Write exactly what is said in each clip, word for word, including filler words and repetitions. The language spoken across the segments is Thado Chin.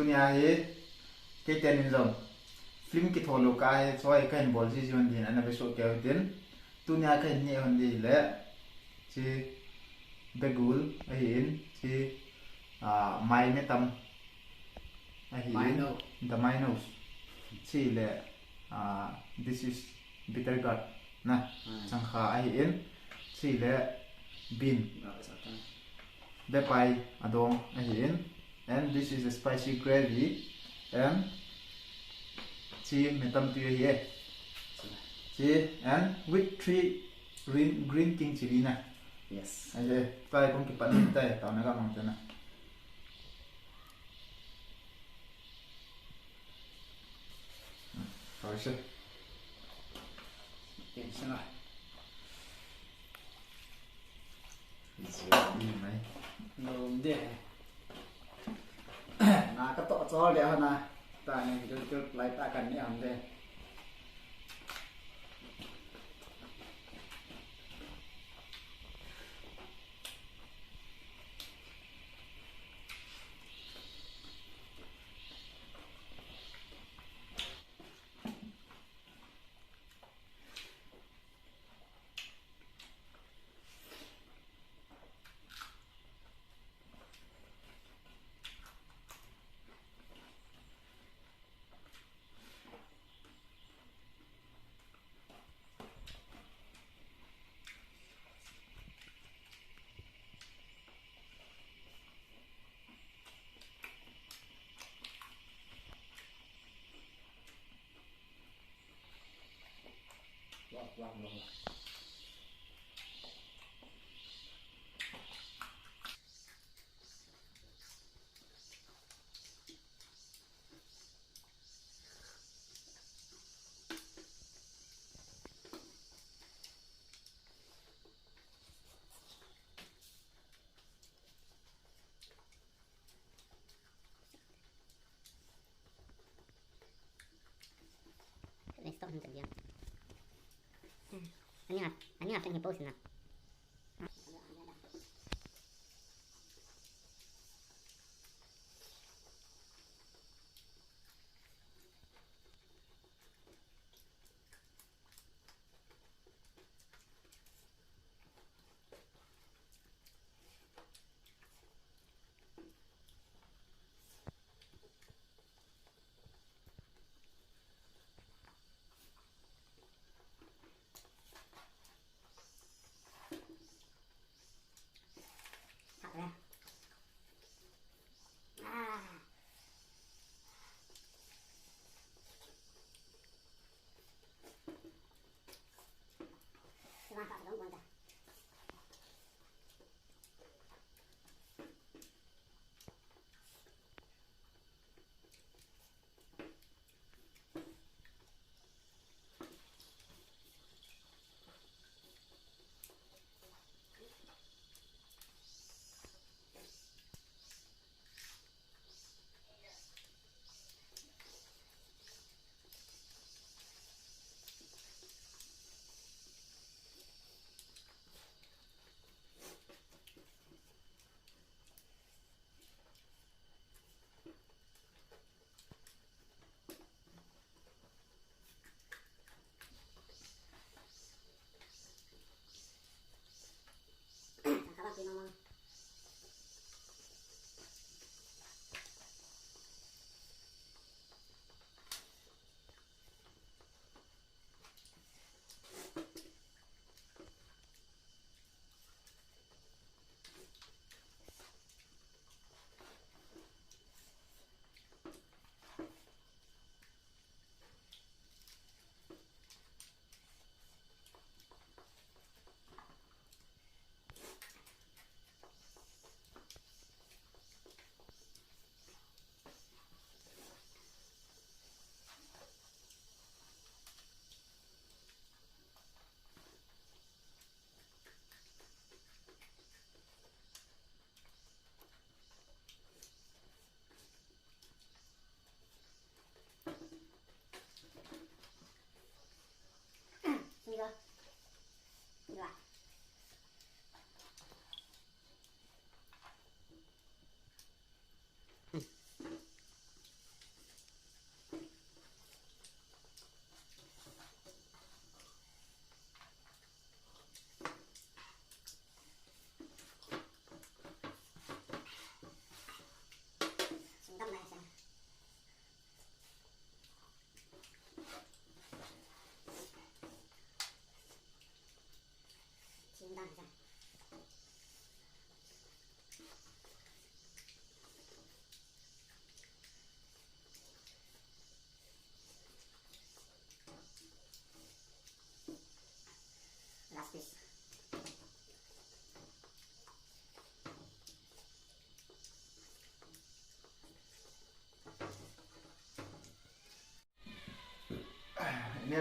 Tunia hi, keiten in jong film kitho lou kah hi, choi kahin bol ji ji hon din, ana vesoh keu hitin. Tunia kahin neh hon di le, chi begul ahin, chi, ah, mai metam ahin, Mai no. The Mai Nose. Chi le, ah, this is bitter gourd na, Hmm. changkha ahin, chi le bean. Ah, sa ta. Bepai adong ahin. And this is a spicy gravy. And chi metam tui ahi e. Chi and with three green, green king chili na. Yes. Ahi e, tai kong kipan tai, tao na ka mang te na. Tao se. Tin se na. Lom de. Na katoh chol de hana. Tani, dul dul lai ta kan ni ham de. Let's talk him to them. Ani ha, ani ha, he post na.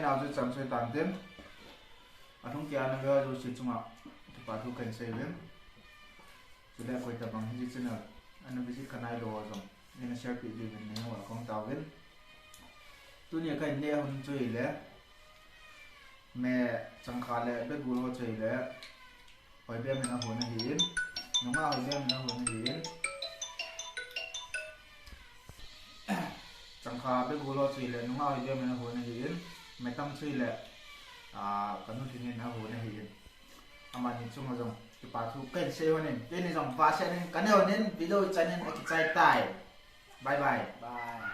Neo chu chan chu tante. Alhung keiya ana ve jouse chunga kipa thu kahin seiyin. Chule koi tabang hiche channel ana visit kanailou ho jong neina share peh diuvin neihin welcome tauvin. Tunia kahin neh hun chu hile, me changkha le begul ho chu hile, Hoibem in ahon ahin, nungah Hoibem in ahon ahin. Changkha begul ho chu hile nungah Hoibem in ahon ahin, metam chu hile, ah, kanu Lhingin ahon ahin. Amani chunga jong kipa thu kahin sei honin, keini jong vasen in kaneo nin video chan in akichai tai. Bye bye. Bye.